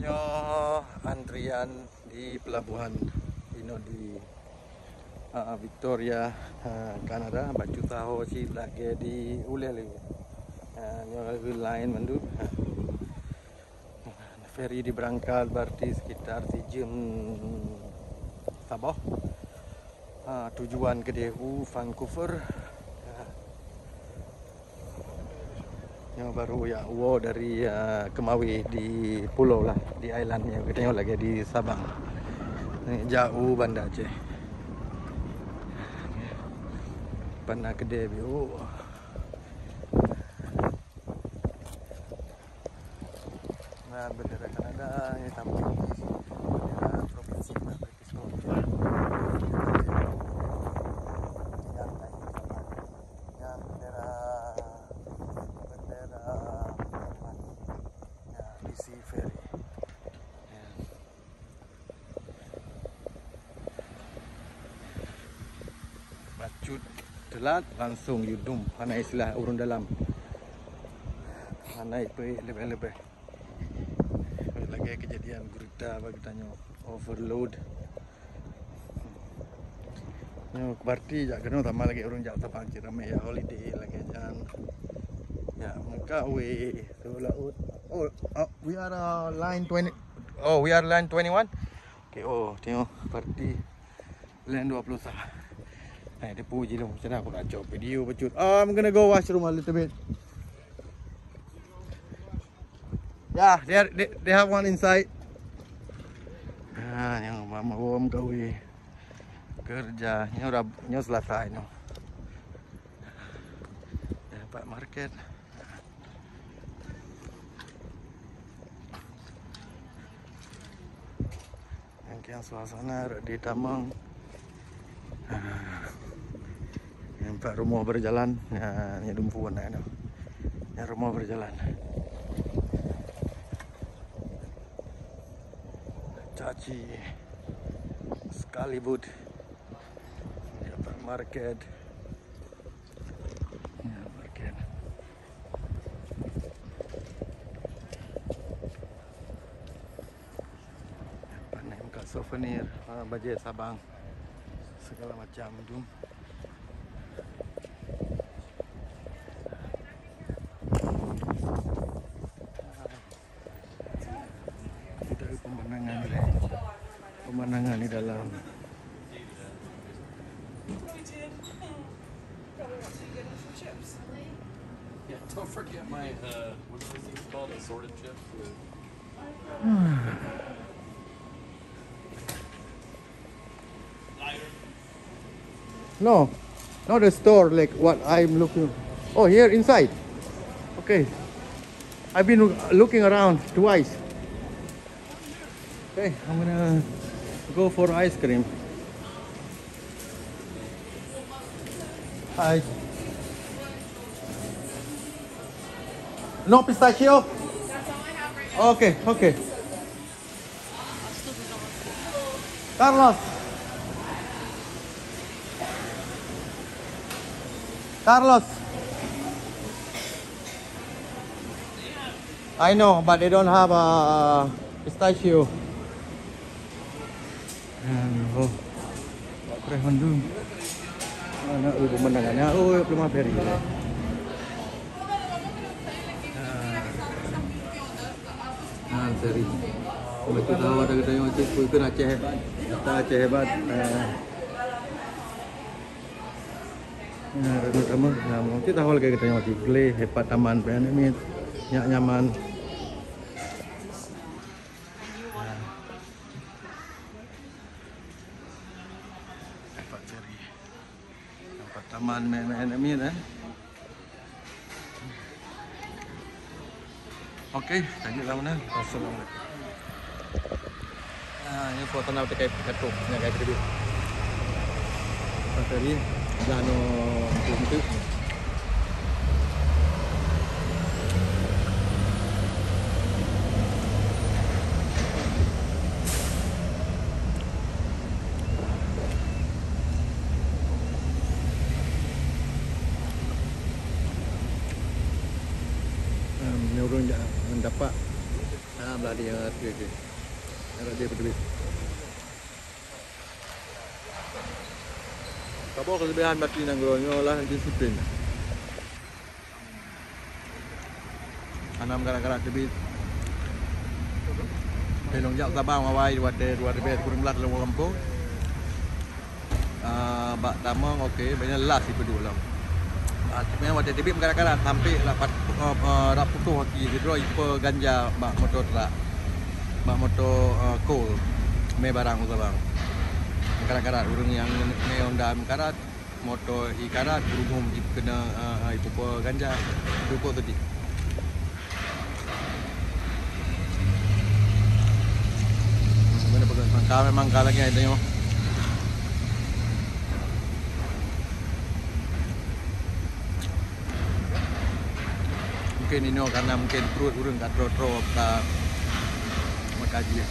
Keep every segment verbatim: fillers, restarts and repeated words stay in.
Nyoe antrian di pelabuhan inoe di, ah, Victoria, ah, Kanada. Bacut saho cit lagèe di ulèe lagèe. Ah, nyoe laén mandum. Ah. Feri diberangkat berarti sekitar sijeuem saboh. Ha, tujuan keudeh u Vancouver. Ya. Nyoe baru jak woe dari, ah, keumawe di pulo lah, di island nyoe. Geutanyoe lagèe di Sabang. Ni jak u Banda Aceh. Banda keudeh biôh. Nyan bendera Kanada, nyan sampéng jih bendera provinsi British Columbia. Nyan bendera, bendera Jerman. Nyan B C Ferry. Nyan. Bacut teulat langsong yue dum, hana istilah ureueng dalam. Hana ipeue leubeh-leubeh. Lagèe keujadian gurita bak geutanyoe, overload. Nyoe berarti jak keunoe sama lagèe ureueng jak Sabang cit ramè ya holiday lagèe nyan. Ya, meuka weh, tu laôt. Oh, oh, we are, uh, line twenty. Oh, we are line twenty-one. Okay, oh, tengok berarti line dua puluh satu. Hai, depu je dong. Macam mana aku nak cop video bacut. Ah, I'm gonna go washroom a little bit. Yeah, they, are, they, they have one inside. Ah, yang mama wom gawe kerja. Nyoe rab, nyoe selasa nyoe. Dapat market. Nyang kian suasana rot di Tamong. Ah, nampak rumoh berjalan. Ah, ni dumpu anak tu. Ni rumoh berjalan. Caci sekali but. Dapat market. Ya, market. Pandai buka souvenir, ah, bajèe Sabang. Segala macam tu. Kita pemandangan ni. Pemandangan di dalam. Yeah, don't forget my, uh, what are those things called? Assorted chips with No, not the store like what I'm looking. Oh, here inside. Okay. I've been looking around twice. Okay, I'm gonna go for ice cream. Hi. No pistachio? Okay, okay. Carlos. Carlos. I know, but they don't have a pistachio. Aduh. Bak preh mandum. Mana, oh, pemandangannya. Oh, pelumas feri. Ah. Ah, feri. Betul tahu ada kita yang macam pun kena Aceh hebat. Kita Aceh hebat. Ah. Nah, rasa sama. Nah, mungkin tahu lagi kita yang macam gele, hebat taman, pengen ni. Nyak nyaman. Nampak ceri. Nampak taman main-main Amin, eh. Okey, lanjut lah mana. Assalamualaikum. Ah, ni suasana dekat Katuk, dekat Katuk. Pasal ni, dah no untuk. Em, ni ureueng jak dapat. Ha, belah dia, okey, okey. Ada dia betul. Saboh keulebihan bati nanggroe nyoe lah disiplin. Hana meukarat-karat teubiet. Lôn jak Sabang awai watèe dua ribèe sikureueng blah lôn gampông. Ah, bak tamong, okey, banyak las ipeuduek lom. Ah, sebenarnya watèe teubiet meukarat-karat sampai rak pat-, eh, eh, rak putôh aki sidroe ipe ganja bak moto trak. Bak moto, eh, coal. Mé barang u Sabang. Meukarat-karat ureueng nyang mé Honda meukarat. Moto i karat, berumum jih keuneuk, eh, eh, ipeupo ganja. Cukup sedih. Mana pegang sangka memang ka lagi ada nyoe. Mungkin inoe karena mungkin perut ureueng ka tro-tro ka meukaji.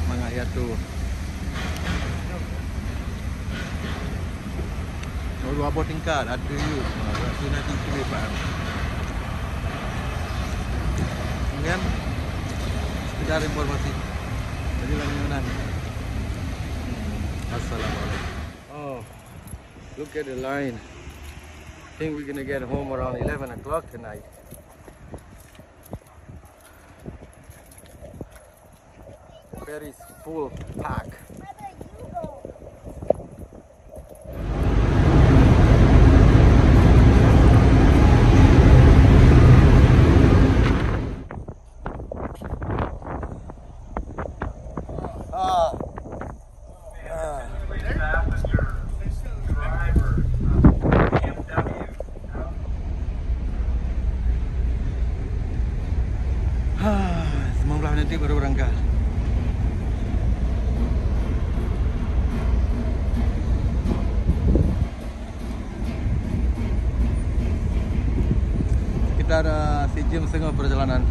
Mangat ya tu. Oh, dua boh tingkat, ada you. Ha, berarti nanti pilih, Pak. Kemudian, sekedar informasi. Jadi, lagi menang. Assalamualaikum. Oh, look at the line. Think we're gonna get home around eleven o'clock tonight. Ferry is full pack. Ah. Ha, sembilan belas minit baru berangkat. Sekitar, uh, sejam setengah perjalanan.